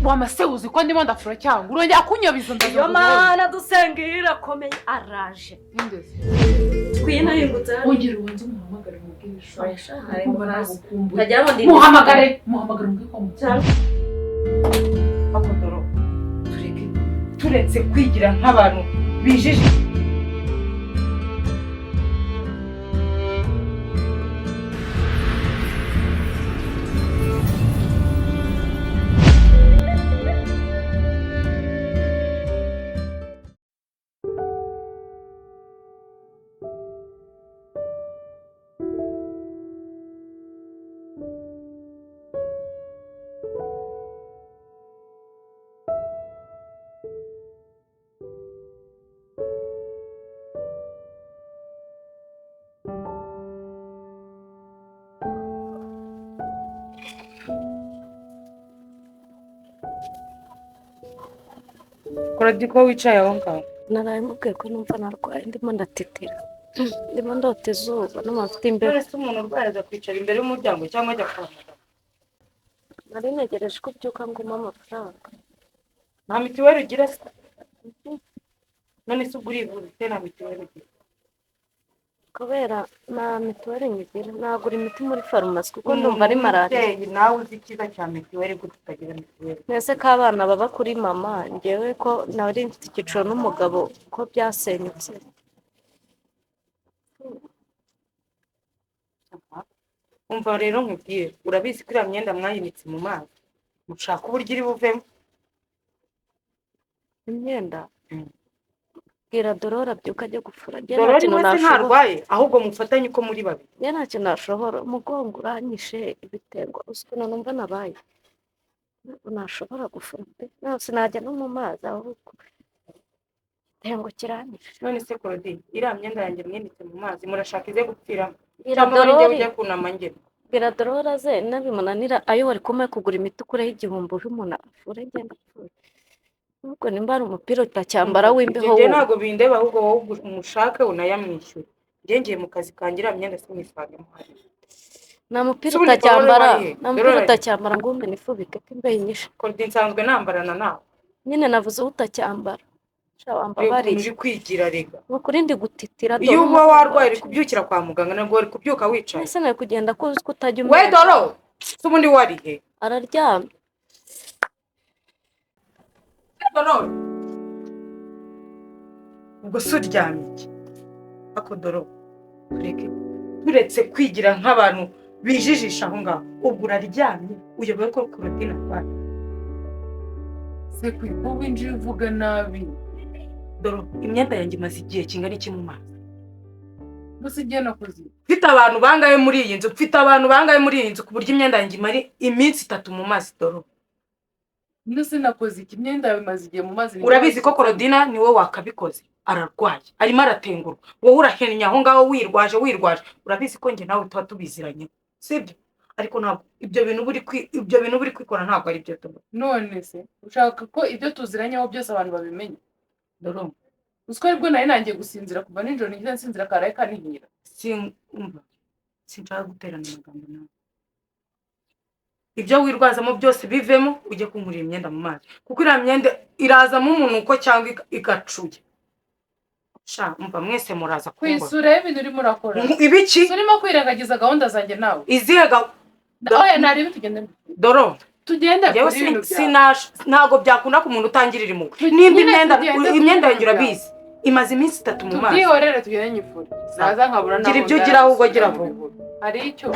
Wamase uzi ko ndimo ndafura cyangwa urongera kunyobiza ndaza. Iyo Mana dusenga irakomeye, araje. Twinahingutse hano. Wongera ubanze umuhamagare umubwire sha. Oya sha, hari Kumva hasi. nagukumbuye. Ntagira ngo ndi Muhamagare, muhamagare umubwire ko mucyanga. Akodoro, tureke, turetse kwigira nk'abantu bijije. Korodi, ko wicaye aho ngaho? Naraye mubwiye ko numva narwaye, ndimo ndatitira, ndimo ndota izuba, numva mfite imbeho. None se umuntu urwaye aza kwicara imbere y'umuryango cyangwa ajya kwa muganga? Nari ntegereje ko ubyuka ngo umpe amafaranga. Nta mituweli ugira se? None se ubwo urivuza ute nta mituweli ugira? Kubera nta mituweli nyigira, nagura imiti muri farumasi kuko ndumva ari malariya. Umubyeyi nawe uzi icyiza cya mituweli, gute utagira mituweli? Mbese ko abana baba kuri mama, ngewe ko nari mfite icyiciro n'umugabo ko byasenyutse. Umva rero nkubwire, urabizi ko iriya myenda mwayinitse mu mazi, mushaka uburyo iri buvemo. Imyenda? Bwira Dorora abyuka ajya gufura, njye nta Dorori kintu we se nashobora. ntarwaye? Ahubwo mufatanye uko muri babiri. Njye nta kintu nashobora, umugongo uranyishe, ibitengo, uzi ukuntu numva nabaye? Ntabwo nashobora gufura pe, ntabwo sinajya no mu mazi, ahubwo igitengo kiranyishe. None se Korodi, iriya myenda yanjye mwinitse mu mazi, murashaka ize gupfiramo Bwira cyangwa muri njye Dorori. ujya kunama ngera? Bwira Dorora ze nabimunanira, ayo wari kumwe kugura imiti ukureho 1000 uhe umuntu afure, ngenda apfuye. Ahubwo nimba ari umupira utacyambara w'imbeho Ibyo njye wumva. ntabwo bindeba, ahubwo wowe umushake unayamwishyure. Njye ngiye mu kazi kanjye, iriya myenda sinyisangemo hariya. Nta mupira Se ubundi Dorori utacyambara. wari he? Nta mupira Dorori ari he? utacyambara ngo umpe nifubike ko imbeho inyishe. Korodi, nsanzwe nambarana nawe. Nyine navuze uwo utacyambara. Sha, Reba ukuntu wambabariye. uri kwigira rega. Ni ukuri ndi gutitira, dore Iyo uba umugongo warwaye uri wacu. kubyukira kwa muganga, ntabwo wari kubyuka wicaye. Ese nari kugenda ko uzi ko utajya We umenya? Doro se ubundi wari he? Araryamye. Doro, ubwo se uryamye iki? Ako Doro, tureke, turetse kwigira nk'abantu bijijisha aho ngaho, ubwo uraryamye uyobewe ko Korodine arwaye? Se ko winjiye uvuga nabi? Doro, imyenda yanjye imaze igihe kingana iki mu mazi? Gusa igihe nakoze. Mfite abantu bangahe muri iyi nzu? Mfite abantu bangahe muri iyi nzu ku buryo imyenda yanjye imara iminsi 3 mu mazi, Doro? Mbese nakoze iki? Imyenda yawe imaze igihe mu mazi? Urabizi ko Korodina niwe wakabikoze. Ararwaye, arimo aratengurwa, wowe urahennye aho ngaho wirwaje wirwaje. Urabizi ko njye nawe tuba tubiziranye, sibyo? Ariko ntabwo ibyo bintu uba uri kwikora ntabwo ari byo, Doro. None se ushaka ko ibyo tuziranyeho byose abantu babimenya? Doro. Uzi ko aribwo nari nangiye gusinzira kuva nijoro, nigeze nsinzira karaye kanihira. Umva, sinshaka guterana amagambo nawe. Ibyo wirwazamo byose bivemo, ujye kunkurira imyenda mu mazi, kuko iriya myenda irazamo umunuko cyangwa igacuya. Sha, umva, mwese muraza Ku kumbona. isura y'ibintu urimo urakora. Ibiki? Urimo kwirengagiza gahunda zanjye nawe. Izihe ga? Oya, narebe tugende. Doro. Tugende Njyewe kuri ibintu byawe. Ntabwo byakunda ku muntu utangirira impuhwe nimba Nyine imyenda tugende kuri imyenda yanjye ibintu byawe. urabizi imaze iminsi 3 mu mazi. Tubyihorere, tugende nyifure, naza nkabura Gira naho ibyo ugira ahubwo, gira ndasubira mu vuba. bihuru. Hari icyo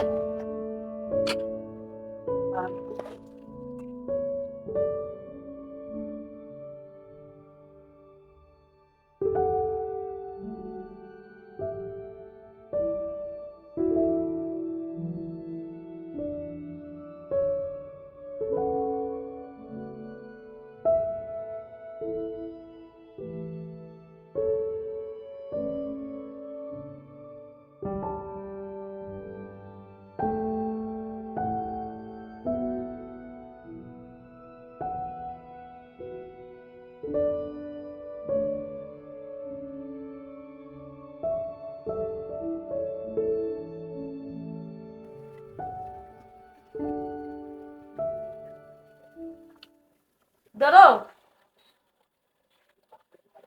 Doro,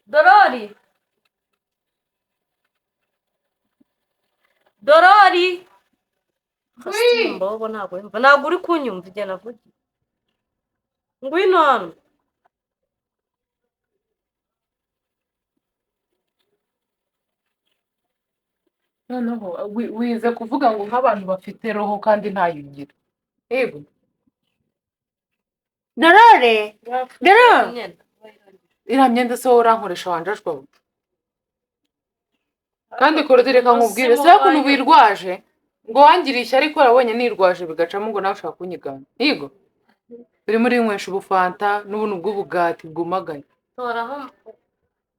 Dorori, Dorori. Wi! Mbobo ntabwo wumva, ntabwo uri kunyumva igihe navugiye. Ngwino hano. Noneho wize kuvuga ngo nk'abantu bafite roho kandi ntayugira. Yego. Dorore, Dorore. Imyenda. Iriya myenda se wowe urankoresha wanjajwa we. Kandi Claude reka nkubwire, Umuzimu se ukuntu wanyu. wirwaje ngo wangiriye ishyari ko warabonye nirwaje bigacamo ngo nawe ushaka kunyigana. Yego. Urimo urinywesha ubufanta n'ubuntu bw'ubugati bwumagaye. Toraho,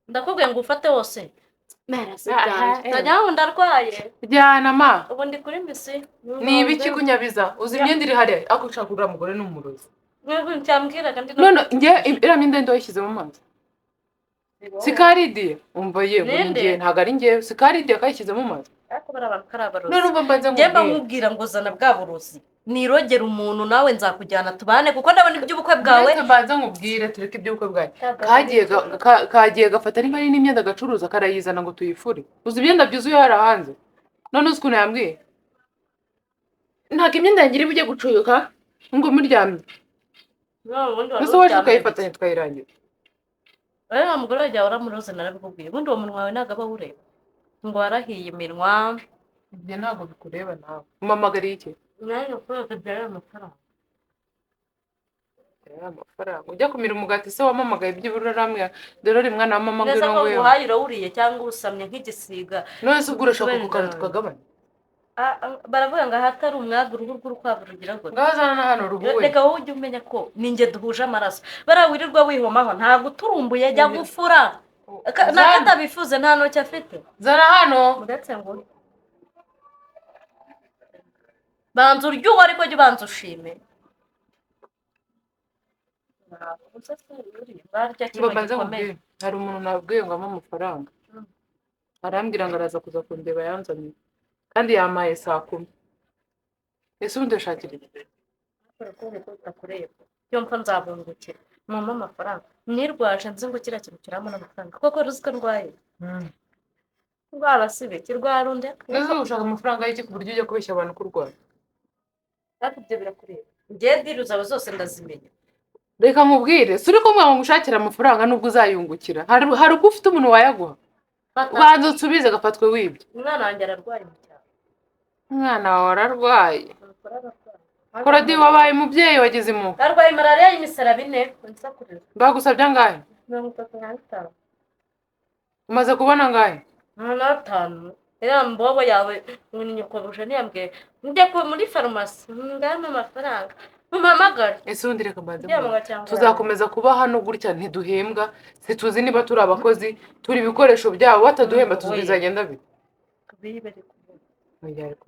ndakubwiye ngo ufate wose. Mera si Aha, byanjye. eh. Ntajya ngo ndarwaye. Jyana ma. Ubu ndi kuri misi. Ni ibiki kunyabiza? Uzi imyenda iri hariya? Ariko ushaka uriya mugore ni umurozi. Cyambwiraga ndi no. None njye iriya myenda ndi wayishyize mu mazi. Sikaridiye. Umva yego ni Ninde? njye ntabwo ari njyewe. Sikaridiye akayishyize mu mazi. Ariko bari abantu kari abarozi. None umva mbanze Njye mba nkubwire. nkubwira ngo zana bwa burozi. Nirogera umuntu nawe nzakujyana tubane kuko ndabona iby'ubukwe bwawe. Uretse mbanze nkubwire tureke iby'ubukwe bwanjye. Kagiye gafata niba ari n'imyenda agacuruza karayizana ngo tuyifure. Uzi imyenda byuzuye hariya hanze. None uzi ukuntu yambwiye? Ntabwo imyenda yanjye iri bujye gucuyuka ngo muryamye. No, ubundi wari Mbese waje uryamye. tukayifatanya tukayirangira. Oya, wa mugore wawe waramuroze narabikubwiye. Ubundi uwo munwa wawe ntabwo aba awureba. Ngo warahiye iminwa. Ibyo ntabwo bikureba nawe. Umamagariye iki? Nanjye kubera ko byari amafaranga. Ya amafaranga. Ujya kumira umugati se wamamagaye byibura urambwira dore mwana wa mama Neza ngwino ko ngwino. nguhaye urawuriye cyangwa usamye nk'igisiga. None se ubwo urashaka Wenda. ku kantu tukagabanya? Ah, ah, baravuga ngo ahatari umwaga uruhu rw'urukwavu rugira gutya. Ngaho zana na hano ruhuwe. Reka wowe ujye umenya ko ninjye duhuje amaraso. Bariya wirirwa wihomaho ntabwo uturumbuye jya gufura. Zana, Nakatabifuze nta ntoki afite. zana hano. Uretse ngo banza urye uwo ariko jya ubanza ushime. Barya Ngo kimwe mbanze gikomeye. nkubwire. Hari umuntu nabwiye ngo ampe amafaranga. Arambwira ngo araza kuza kundeba yanzaniye. Kandi yampaye saa 10. Ese ubundi ndashakira iki? Iyo mpfa nzabungukira. Mumpe amafaranga. Nirwaje nzi ngo kiriya kintu kiramo n'amafaranga. Koko ruzi ko ndwaye. Ndwara si biki, rwara undi. Ese ubu ushaka amafaranga y'iki ku buryo ujya kubeshya abantu ko urwaye? Ariko ibyo birakureba. Njye diru zawe zose ndazimenya. Reka nkubwire, si uri kumwe ngo ngushakire amafaranga nubwo uzayungukira. Hari ubwo ufite umuntu wayaguha. Fata. Banza unsubize gafatwe wibye. Umwana wanjye ararwaye mu cyaro. Umwana wawe ararwaye. Umukuru ararwaye. Korodi wabaye umubyeyi wagize impuhwe. Arwaye malariya y'imisaraba ine. Nsakurira. Bagusabye angahe? 35. Umaze kubona angahe? 5. Iriya mbobo yawe ngo ni nyokobuje ntiyambwiye. Njya muri farumasi ngayamo amafaranga. Mumpamagare. Ese ubundi reka mbanze Kugira nkubwire. ngo cyangwa Tuzakomeza kuba hano gutya ntiduhembwa, situzi niba turi abakozi, turi ibikoresho byabo, bataduhemba tuzi Oya. bizagenda bite. Bibe ari kuvuga. Oya, ariko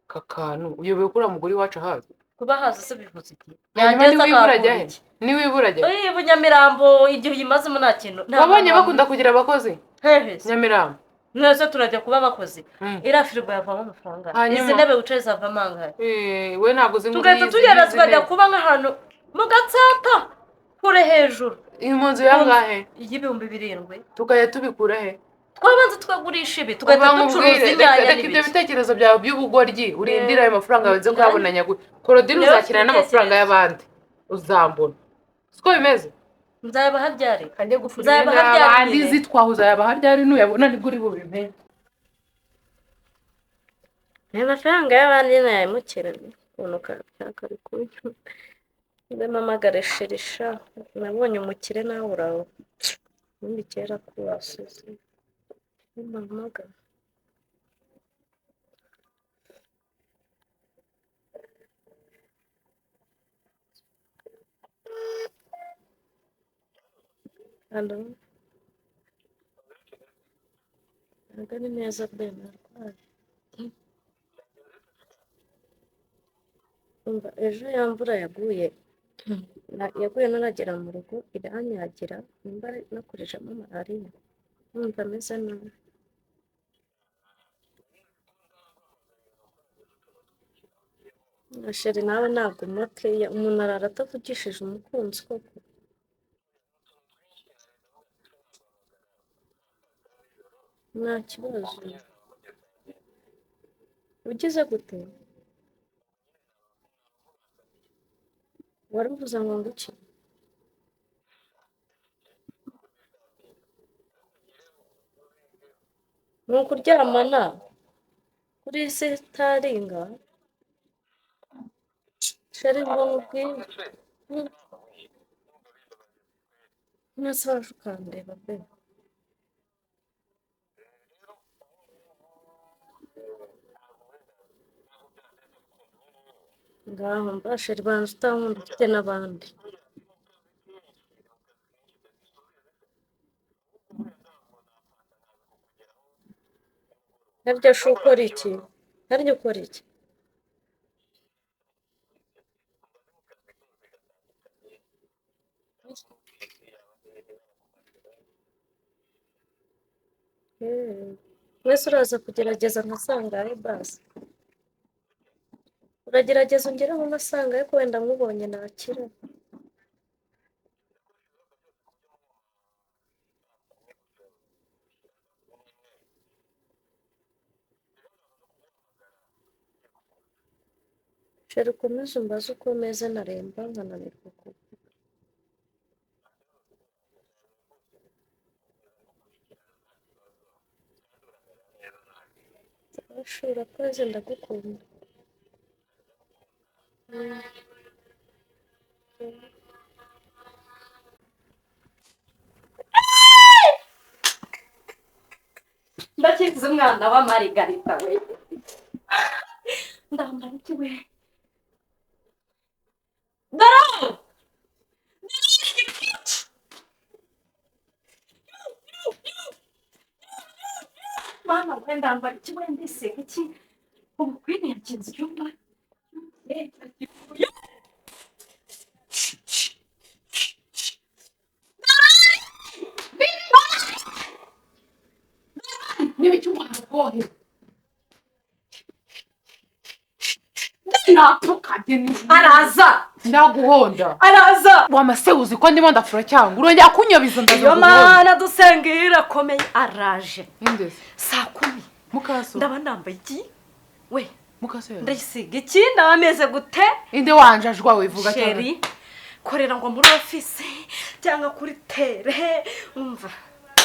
aka kantu uyobewe ko uriya mugore iwacu ahazi. Kuba hazi se bivuze iki? Hanyuma Yageze niwibura akahakura ajya he? iki? Niwibura ajya he? Oya, Bunyamirambo igihe uyimazemo nta kintu. Nta Wabonye hantu. bakunda kugira abakozi? Hehe se. Nyamirambo. Mwese turajya kuba abakozi. Iriya firigo yavamo amafaranga. Hanyuma? Izi ntebe wicaye zavamo angahe? We ntabwo uzi ngo Tugahita urizi, tugenda izi tukajya ntebe. kuba nk'ahantu mu Gatsata kure hejuru. Iyi mu nzu yangahe? Y'7,000. Tukajya tubikura he? Twabanza tukagurisha ibi tugahita Uba ducuruza nkubwire, inyanya reka ibyo n'ibiki. bitekerezo byawe by'ubugoryi urindire ayo mafaranga yawe nze kuyabona nyaguhe. Korodine Niba uzakirana n'amafaranga ibitekerezo. y'abandi. Uzambona. Siko bimeze? Nzayabaha ryari? Kanjye gufura Nzayabaha imyenda ryari y'abandi nyine? zitwaho uzayabaha ryari nuyabona nibwo uri bubimenye. Ayo mafaranga y'abandi nayamukiranye ukuntu kari kunywa. Ndamamagare shirisha nabonye umukire nawe uraho. Ubundi kera ko wasize. Ndamamagara. Halo. Ntabwo ari neza pe narwaye. Umva ejo ya mvura yaguye yaguye ntaragera mu rugo iranyagira nimba nakurejemo malariya numva meze nabi. Na sheri nawe ntabwo umukeya umuntu arara atavugishije umukunzi koko. Nta kibazo. Ugize gute? Wari uvuze ngo nguki? Ni ukuryamana kuri sitaringa. Chéri, ngo nkubwire. Mwese waje ukandeba pe. Ngaho mba chéri, banza utankunda ufite n'abandi. Harya shu ukora iki? Harya ukora iki? Mwese uraza kugerageza nka sangahe basi? Uragerageza ungereho nka sangahe ko wenda nkubonye nakira. Chéri, ukomeze umbaze uko meze, naremba nkananirwa kuvuga. Shu urakoze, ndagukunda. Ndakize umwana wa Marigarita we, ndambara iki we? Dore mama we, ndambara iki we? Ndisiga iki? Ubu Queen yakinze icyumba. N'ibiki wagohe? Napfukabye. Araza. Ndaguhonda. Araza. Wamase uzi ko ndimo ndafura cyangwa urongera kunyabiza ndaza Iyo nguhonda. Mana dusenga irakomeye, araje. Indese? Saa 10. Mukaso? Ndaba nambaye iki we? Mukaso yawe. Ndayisiga iki? Ndaba meze gute? Inde wanjajwa wivuga cyane? Chéri, korera ngo muri office cyangwa kuri terrain, umva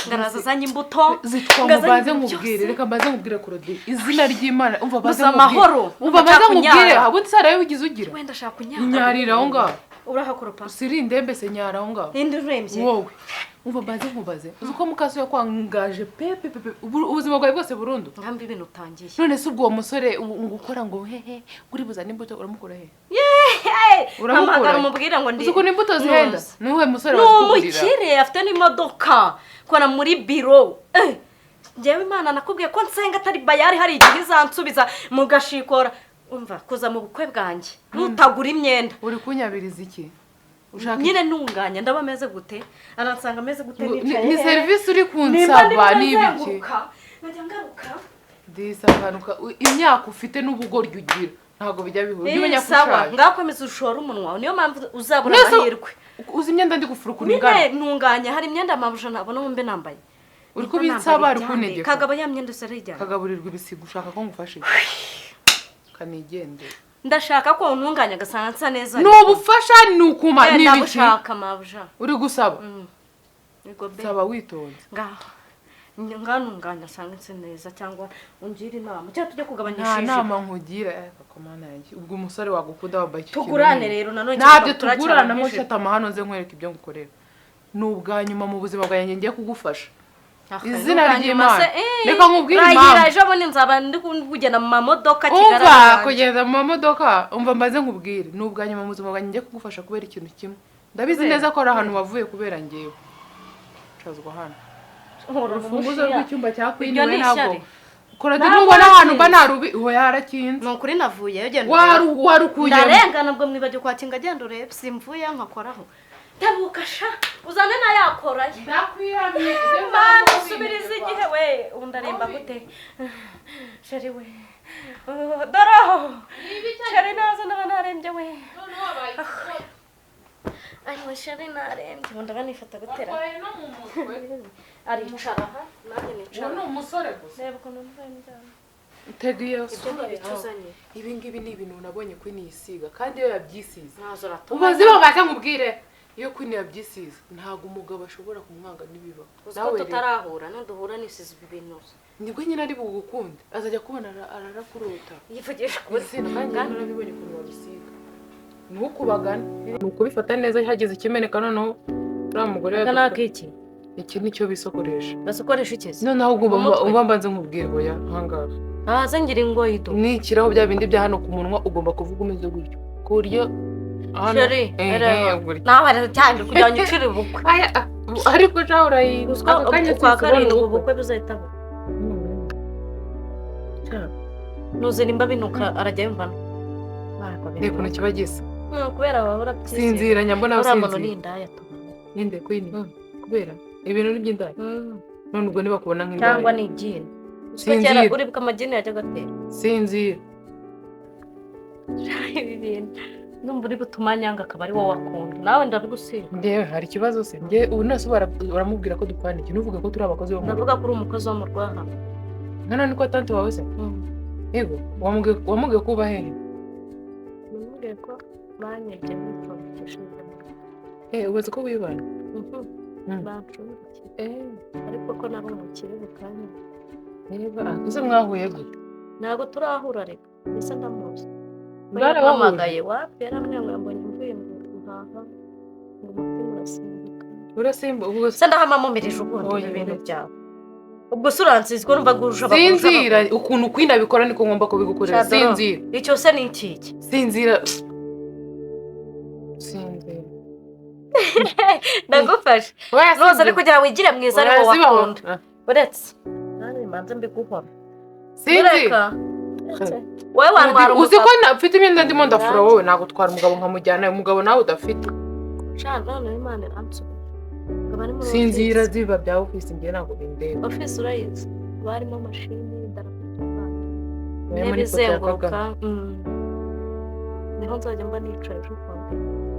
ngaraza azanye imbuto. Zitwa ngazanye mubanze ibintu nkubwire. byose. Reka mbanze nkubwire Claudine, izina ry'Imana, umva baze Buza nkubwire. amahoro. Umva baze Ndashaka nkubwire. kunyara. Ubundi sara wigize ugira Wenda ashaka kunyara. Nyarira aho ngaho. Urahakoropa. Usirinde mbese, nyara aho ngaho. Ninde urembye? Wowe, umva mbanze nkubaze, uzi ko mukaso yakwangaje pe pe pe pe, ubuzima bwawe bwose burundu? Ngambi ibintu utangiye. None se ubwo uwo musore ngo ukora ngo hehe uri buzane imbuto, uramukura he? Uramukura Hamagara he? umubwire ngo ndi Uzi ukuntu imbuto zihenda? Ntuzi. Ni uwuhe musore Ni wazikugurira? umukire, afite n'imodoka, kora muri biro. Njyewe Imana nakubwiye ko nsenga atari bayari, hari igihe izansubiza mugashikora. Umva, kuza mu bukwe bwanjye nutagura imyenda. Uri kunyabiriza iki? Ushaka iki? Nyine ntunganya, ndaba ameze gute? Aransanga ameze gute? Ni Nicaye ni he? serivisi uri Nimba kunsaba ndimo ni ibiki? nzenguruka nkajya ngaruka. Disa akanuka, imyaka ufite n'ubugoryi ugira ntabwo bijya bihura. Ujye umenya ko Sawa. ushaje. Ngakomeza ushore umunwa, niyo mpamvu uzabura Nese amahirwe. Uzi imyenda ndi gufura ukuntu Nyine ingana? ntunganya, hari imyenda amabuja ntabona mbe nambaye. Uri Nimba kubinsaba, nambara uri ibyande. kuntegeka. Kagabo, ya myenda usarayijyana. Kagaburirwa ibisigo. Ushaka ko ngufasha iki? Kanigendere. Ndashaka ko untunganya agasanga nsa neza. Ni ubufasha, ni ukuma, ni ibiki? Ndabushaka mabuja. Uri gusaba? Yego be. Saba witonze. Ngaho nganunganya asanga nsa neza, cyangwa ungire inama, cyangwa tujye kugabanya Nta ishijo. nama nkugira. Koko mana yanjye, ubwo umusore wagukunda wambaye iki kintu Tugurane nyine? rero nanone. Ntabyo ikabutura tuguranamo. cyane. Shata amahano, nze nkwereka ibyo ngukorera. Ni ubwa nyuma mu buzima bwanjye ngiye kugufasha. Ah, Izina ubwa nyuma ry'Imana. se, Reka nkubwire Ragira impamvu. ejo bundi nzaba ndi kugenda mu mamodoka Umva, kigaragara. kugenda mu mamodoka. Umva mbaze nkubwire, ni ubwa nyuma mu buzima bwanjye ngiye kugufasha kubera ikintu kimwe. Ndabizi Kubera? neza ko ari ahantu wavuye kubera ngewe. Cazwa hano urufunguzo rw'icyumba cya Queen. Iryo We ni ntabwo ishyari. Claudine, Ntabwo nubona ahantu mba warakinze. narubi uwo yarakinze. Ni ukuri navuyeyo, genda urebe. Warukuyemo. Ndarengana ubwo mwibagiwe kwakinga, genda urebe simvuye nkakoraho. Tabuka sha, uzane nayakoraye. Ndakwihamye. Mana, usubiriza igihe we. Ubu ndaremba gute chéri we? Oh, dore aho chéri naza ndaba narembye we. Ayiwa shari narembye ubu ndaba nifata gutera. Arwaye no mu mutwe. Aricara aha nanjye Uwo nicara. ni umusore gusa. Reba ukuntu mbaye ndyamye. Tega iyo Ibyo sura ni yawe. ibituzanye. Ibi ngibi ni ibintu nabonye Queen yisiga kandi iyo yabyisize. Ntazo uratuma. Ubuzi babaze nkubwire iyo Queen yabyisize ntabwo umugabo ashobora kumwanga nibiba. Uzi ko tutarahura nuduhura nisize ibi bintu. Nibwo nyine ari bugukunde azajya kubona ararakurota. Yivugisha ukuri. Ese kandi narabibonye ukuntu babisiga. Ntukubagane. Ni ukubifata neza hagize ikimeneka noneho uriya mugore Aka ni ak'iki? Iki nicyo bisokoresha. Basokoresha iki se? Noneho ugomba Umutwe. umva mbanze nkubwire oya ahangaha. Ntaze ngira ingoyi do. Nikiraho bya bindi bya hano ku munwa ugomba kuvuga umeze gutyo. Ku buryo hano Sheri, ehe gutyo. Nawe rero cyane kugira ngo ucire ubukwe. Aya ariko ja urayi. Uzi ko Aka kanya ukwa sinzibona karindwi ubukwe. ubukwe buzahita buba. Nuzi nimba binuka arajya yumva. Reba ukuntu kiba gisa. Kubera bahora byisiga. Sinzira nyambona Uriya muntu ni usinzira. indaya tu. Ninde Queen? Kubera ibintu ni by'indaya. None ubwo ntibakubona nk'indaya. Cyangwa ni igini. Uzi ko kera Sinzira. uribuka amagini yajyaga atera. Sinzira. Ibi bintu. Ndumva uri butuma nyanga akaba ari wowe akunda. Nawe ndabigusiga. Njyewe hari ikibazo se? Njye ubu nose uramubwira ko dupfana iki? Ntuvuge ko turi abakozi bo mu rugo. Ndavuga ko uri umukozi wo mu rwaha. Hano ni kwa tante wawe se? Yego, wamubwiye ko uba hehe? Namubwiye ko banyibye n'icumbikishije. Ubaze ko wibana? Bancumbikiye. Ariko ko nari umukire bukanya. Niba ese mwahuye gute? Ntabwo turahura reka. Mbese ndamuzi. Mwarabahuye? Yampamagaye wapi yaramwanga mbonye mvuye mu guhaha ngo umutima urasimbuka. Urasimba ubwo Se ndahamamumirije ubundi Oya, ibi bintu uretse. byawe. Ubwo se uransize ko numva gurusha Sinzira ukuntu Queen abikora niko ngomba kubigukorera. Shadoro. Sinzira. Icyo se ni ikiki? Sinzira. Sinzira. Ndagufashe. Oya Rwose ari kugira wigire mwiza ari wowe wakunda. Uretse. Nanjye mbanze mbiguhora. Sinzira. Ureka. Wowe wantwara Uzi ko umugabo. mfite imyenda ndimo ndafura wowe nagutwara umugabo nkamujyana umugabo nawe udafite. Sha none Imana iransubiza. Ngo bari muri Sinzira office. ziba bya office njye ntabwo bindeba. Office urayizi. Haba harimo mashini, idarapo ry'u Rwanda. Bari Intebe muri ifoto ya izenguruka. Kagame. Niho nzajya mba nicaye ejo kuwa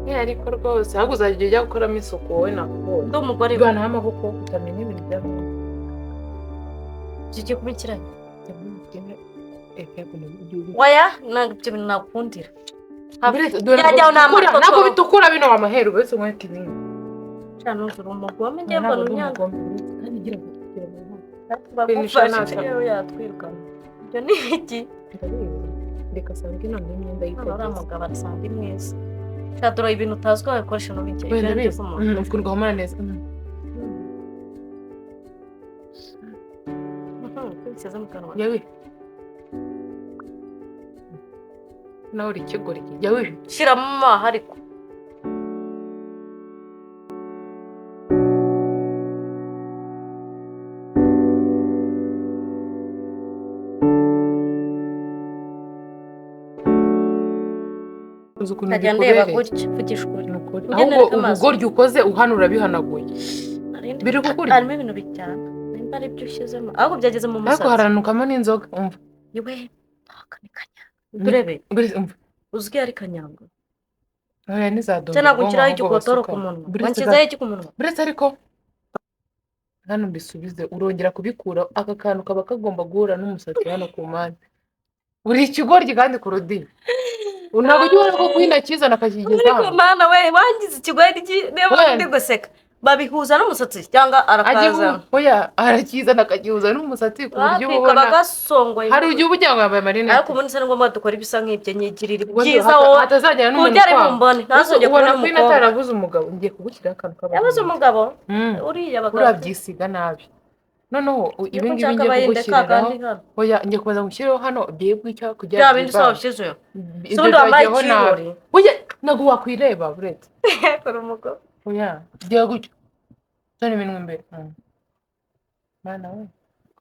mbere. Ariko rwose ahubwo uzajya ujya gukoramo isuku wowe nakubonye. Ndi umugore we. Ivanaho amaboko utamenya ibintu bya Ibyo ugiye Oya ntabwo ibyo bintu nakundira. Byajyaho ni Ntabwo amatotoro. bitukura bino amaheru uretse nkweto ibindi. Sha nuzura umugome njye mbona unyanga. Kandi gira ngo Bagufashe yewe yatwirukana. Ibyo ni iki? Reka asange none imyenda Hano uriya yitageze. mugabo arasanga mwiza. Sha dore ibintu utazi ko wabikoresha n'ubigeye. Wenda Ibyo bizi. ku muntu. Ukuntu gahumana neza. Bishyize mu kanwa. Yawe. Nawe uri ikigoryi. Yawe. Shyiramo amaha ariko. Uzi ukuntu Nkajya ndeba bikubereye. gutya mvugisha ukuri. Ni ukuri. Njye Ahubwo nereka amaso. ubugoryi ukoze uhana urabihanaguye. Biri kukurya. Harimo ibintu bijyana. Nimba ari byo ushyizemo. Ahubwo byageze mu Ariko musatsi. haranukamo n'inzoga. Umva. Yewe. Aka ni kanyanga. Turebe. Umva. Uzwi ari kanyanga. Oya ntizadonda Se ntabwo ubwonko nshyiraho ahubwo igikotoro basuka. ku munwa. Buretse Wanshyizeho iki ku munwa? Buretse ariko hano mbisubize urongera kubikura aka kantu kaba kagomba guhura n'umusatsi hano ku mpande. Buri ikigoryi kandi kurudi. Ntabwo ujya ubona ko Queen akizana akakigeza Ariko hano. mana we wangize ikigoryi niba Wenda. ndi guseka. Babihuza n'umusatsi cyangwa arakazana. Oya arakizana akagihuza n'umusatsi ku buryo uba Wapi ubona. kaba gasongoye. Hari igihe uba ugira ngo yambaye amarinete. Ariko ubundi se ni ngombwa dukora ibisa nk'ibyo nyigirira Ubundi ibyiza wowe. hatazagera Ku n'umuntu buryo ari ukwanga. bumbone ntazongere Ubona kubona Queen umukobwa. atarabuze umugabo ngiye kugushyiraho akantu k'abantu. Yabuze umugabo uriya bagabo. Urabyisiga nabi. Noneho ibi Niko ngibi nshaka ngiye abayinde ka kugushyiriraho. kandi hano. Oya ngiye kubanza ngushyireho hano ugiye gucya kugira Bya bindi se byivane. wabishyizeyo. Ibyo Se ubundi wambaye byagiyeho nabi. ikirori. Oya ntabwo wakwireba buretse. Kora umugabo. Oya gira gutya. Zana iminwa imbere. Mana we.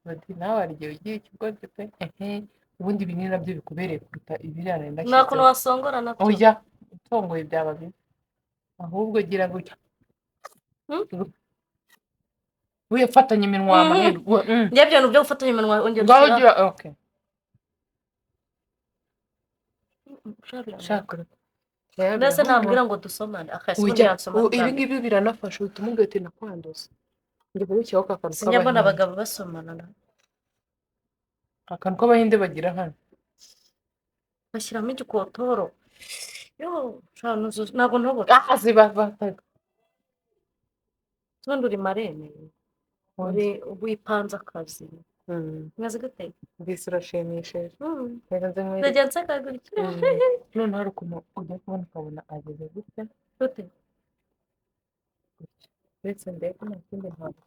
Claudine nawe hari igihe ugiye ikigoryi pe. Ehe. Ubundi ibi ni nabyo bikubereye kuruta ibiriya nari Nta kuntu ndashyizeho. wasongora nabyo. Oya utongoye byaba bibi. Ahubwo gira gutya. Wifatanye iminwa amahirwe. Njye ibyo bintu byo gufatanya iminwa ongera Ngaho ushyira. gira okay. Shaka. Oya, Mbese birahumura. nambwira ngo dusomane akasi ubundi Ujya yansoma bwa ibi mbere. ngibi biranafasha, uhita umubwira uti nakwanduza, njye kubikiraho ka kantu Sinjya mbona k'abahinde. abagabo basomana na Akantu k'abahinde bagira hano. Bashyiramo igikotoro. Yo, shana ntabwo ntobotse. Ah, ziba bataga. Ubundi uri marene, uri wipanze akazi. Umeze gute? Mbese urashimishije. Reka nze nkwereke. Ndajya nseka gutya. Noneho hari ukuntu ujya kubona ukabona ageze gutya. Gute? Gutya, uretse ndebe ko nta kindi ntabwo.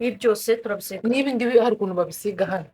Ibi byose turabisiga. N'ibi ngibi hari ukuntu babisiga hano.